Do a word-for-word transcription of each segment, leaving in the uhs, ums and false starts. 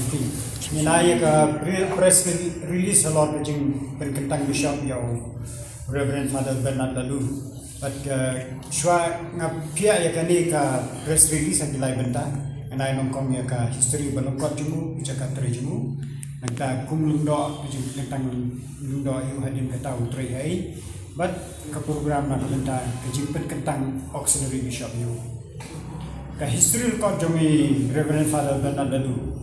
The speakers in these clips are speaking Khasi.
Ngi la ïa ka pre- press release halor ka jingpynkyntang bishop ïa u Reverend Father Bernard Laloo. Bad ka shuwa nga pynïaid ïa kane ka press release ha ki lai bynta, nga ai nyngkong ïa ka history ba lyngkot jong u, jaka trei jong u. Nangta kum lyngdoh ka jingpynkyntang lyngdoh ïa u hadien kata u trei ha ei. Bad ka program na ka bynta ka jingpynkyntang auxiliary bishop ïa u. Ka history lyngkot jong i Reverend Father Bernard Laloo.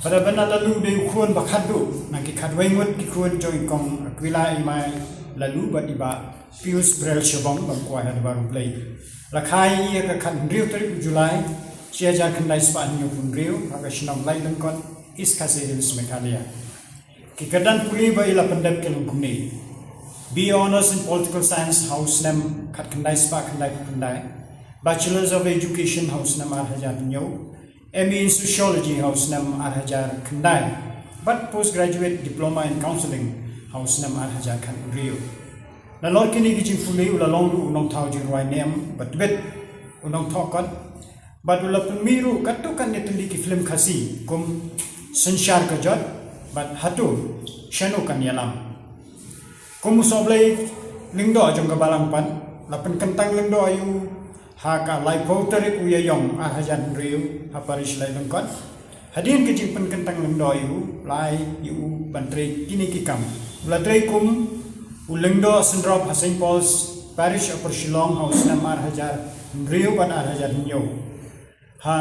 Father Bernard Laloo dei u khun ba khatduh na ki khatwei ngut ki khun jong i kong Aquila Imai Laloo bad i bah Pius Brel Shabong ba kwai ha daba ruplei. La kha ïa i ha ka khathynriew tarik u July, shi hajar khyndai spah hynñiewphew hynriew, ha ka shnong Laitlangkot, East Khasi Hills, Meghalaya. Ki kyrdan pule ba i la pyndep ki long kumne: B A Honours in Political Science ha u snem khatkhyndai spah khyndaiphew khyndai, Bachelors of Education ha u snem ar hajar hynñiew, M A in Sociology ha u snem ar hajar khyndai, bad Postgraduate Diploma in Counselling ha u snem ar hajar khathynriew. Nalor kine ki jingpule u la long ruh u nongthaw jingrwai niam ba tbit, u nongthoh kot, bad u la pynmih ruh katto katne tylli ki film Khasi kum Synshar Ka Jot bad Hato Shano Kan Ïalam. Kum u sohblei lyngdoh jong ka balang pat, la pynkyntang lyngdoh ïa u ha ka laiphew tarik u Ïaïong ar hajar hynriew ha parish Laitlangkot. Hadien ka jingpynkyntang lyngdoh ïa u, la ai ïa u ban trei kine ki kam. U la trei kum u lyngdoh syndrop ha Saint Paul's Parish, Upper Shillong ha u snem ar hajar hynriew bad ar hajar hynñiew. Ha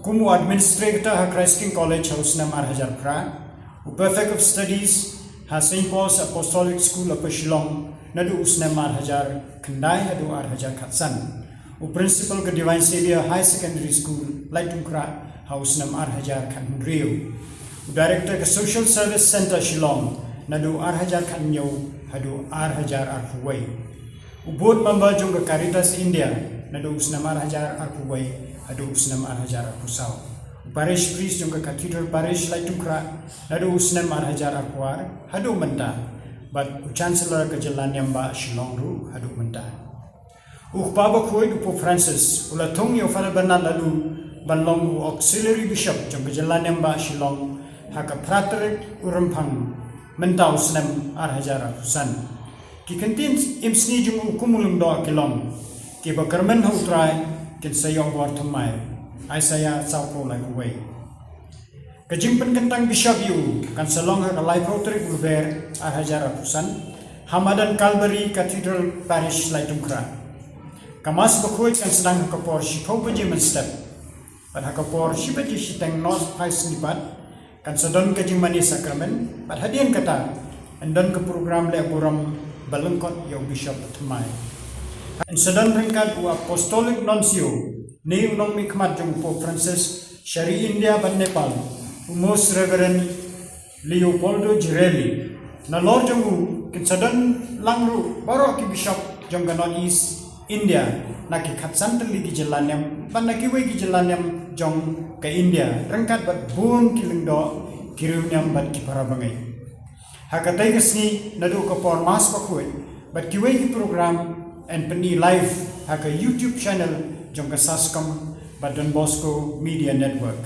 kum u administrator ha Christ King College ha u snem ar hajar phra, u Prefect of Studies ha Saint Paul's Apostolic School, Upper Shillong, naduh u snem ar hajar khyndai haduh ar hajar khatsan. U Principal ka Divine Saviour Higher Secondary School, Laitumkhrah, ha u snem ar hajar khathynriew. U Director ka Social Service Centre Shillong, naduh ar hajar khathynñiew haduh ar hajar arphew wei. U Board Member jong ka Caritas India, naduh u snem ar hajar arphew wei haduh u snem ar hajar arphew saw. U Parish Priest jong ka Cathedral Parish, Laitumkhrah, naduh u snem ar hajar arphew ar haduh mynta. Bad u Chancellor ka Jylla Niam Bah Shillong ruh haduh mynta. U Kpa Bakhuid u Pope Francis u la thung ïa u Father Bernard Laloo ban long u Auxiliary Bishop jong ka Jylla Niam Bah Shillong ha ka phra tarik u Rymphang mynta u snem ar hajar arphew san. Ki kyntien im sngi jong u kum u lyngdoh ki long: Kiba kyrmen ha U Trai kin sa ïoh bor thymmai. Isaiah sawphew laiphew wei. Ka jingpynkyntang bishop ïa u kan sa long ha ka laiphew tarik u Lber ar hajar arphew san, ha madan Calvary Cathedral Parish, Laitumkhrah. Ka Mass Bakhuid kan sdang ha ka por shiphew baje mynstep. Bad ha ka por shi baje shiteng noh phai sngi pat kan sa don ka jingmane sakramen, bad hadien kata yn don ka program leh burom ba lyngkot ïa u bishop thymmai. Yn sa don ryngkat u Apostolic Nuncio, ne u nongmihkhmat jong u Pope Francis sha ri India bad Nepal, u Most Reverend Leopoldo Girelli. Nalor jong u kin sa don lang ruh baroh ki bishop jong ka North East India, na ki khatsan tylli ki jylla niam bad na kiwei ki jylla niam jong ka India, ryngkat bad bun ki lyngdoh, ki riewniam bad ki para bangeit. Ha katei ka sngi, naduh ka por Mass Bakhuid bad kiwei ki program yn pyni live ha ka YouTube channel jong ka SASCOM bad Don Bosco Media Network.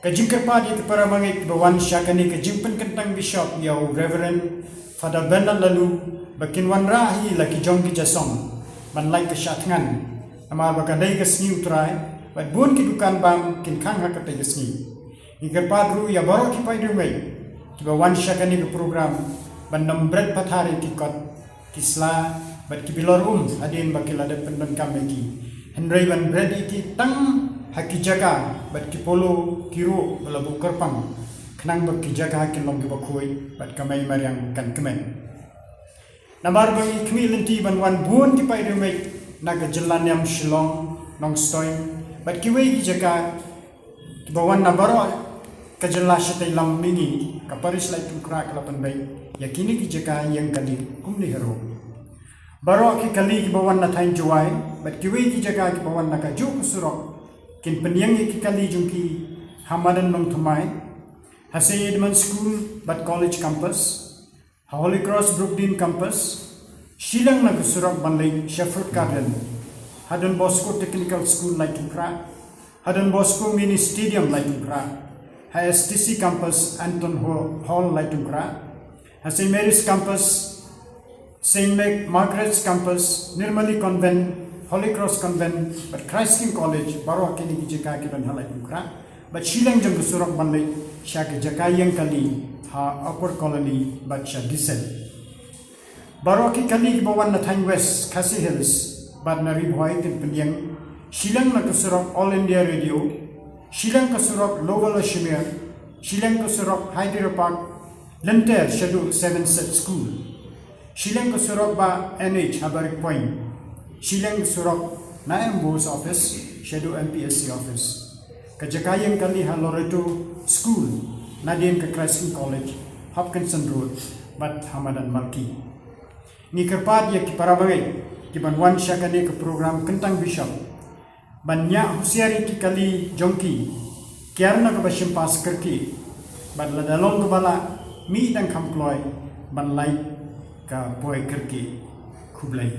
Ka jingkyrpad ïa ki para bangeit kiba wan sha kane ka jingpynkyntang bishop ïa u Reverend Father Bernard Laloo ba kin wanrah hi la ki jong ki jasong ban lait ka shah thngan, namar ba ka dei ka sngi U Trai bad bun ki dukan bam kin khang ha katei ka sngi. Ngi kyrpad ruh ïa baroh ki paidbah kiba wan sha kane ka program ban nym bret pathar ïa ki kot, ki sla bad ki bilor um hadien ba ki la dep pyndonkam ïa ki, hynrei ban bret ïa ki tang ha ki jaka bad ki polo ki ruh ba la buh kyrpang, khnang ba ki jaka kin long kiba khuid bad ka mei mariang kan kmen. Namar ba ngi khmih lynti ban wan bun ki paidbah na ka jylla niam Shillong, Nongstoiñ bad kiwei ki jaka kiba wan na baroh ka jylla shatei lam, mynta ka parish Laitumkhrah ka la pynbeit ïa kine ki jaka ïeng kali kumne harum. Baroh ki kali kiba wan na thaiñ Jowai bad kiwei ki jaka kiba wan na kajuh ka surok kin pynïeng ïa ki kali jong ki ha madan Nongthymmai, ha Saint Edmund School bad College Campus, ha Holy Cross Brookdean Campus, shiliang na ka surok ban leit sha Fruit Garden, ha Don Bosco Technical School Laitumkhrah, ha Don Bosco Mini Stadium Laitumkhrah, ha S T C Campus, Anton Ho- Hall, Laitumkhrah, ha St Mary's Campus, St Mac- Margaret's Campus, Nirmali Convent, Holy Cross Convent bad Christ King College, baroh kine ki jaka ki don ha Laitumkhrah. Bad shiliang jong ka surok ban leit sha ka jaka ïeng kali ha Upper Colony bad sha Dicel. Baroh ki kali kiba wan na thaiñ West Khasi Hills bad na Ri Bhoi kin pynïeng shiliang na ka surok All India Radio, shiliang ka surok Lower Lashimere, shiliang ka surok Hyderabad, lynter shaduh Seven Set School, shiliang ka surok ba N H ha Barrack Point, shiliang ka surok na M B O S office shaduh M P S C office. Ka jaka ïeng kali ha Loreto School, nadien ka Christ King College, Hopkinson Road bad ha madan Malki. Ngi kyrpad ïa ki para bangeit kiban wan sha kane ka program kyntang bishop ban ñiah husiar ïa ki kali jong ki, kiar na kaba shim pass kyrkieh, bad lada long kaba lah, mih dang kham kloi ban lait ka poi kyrkieh. Khublei.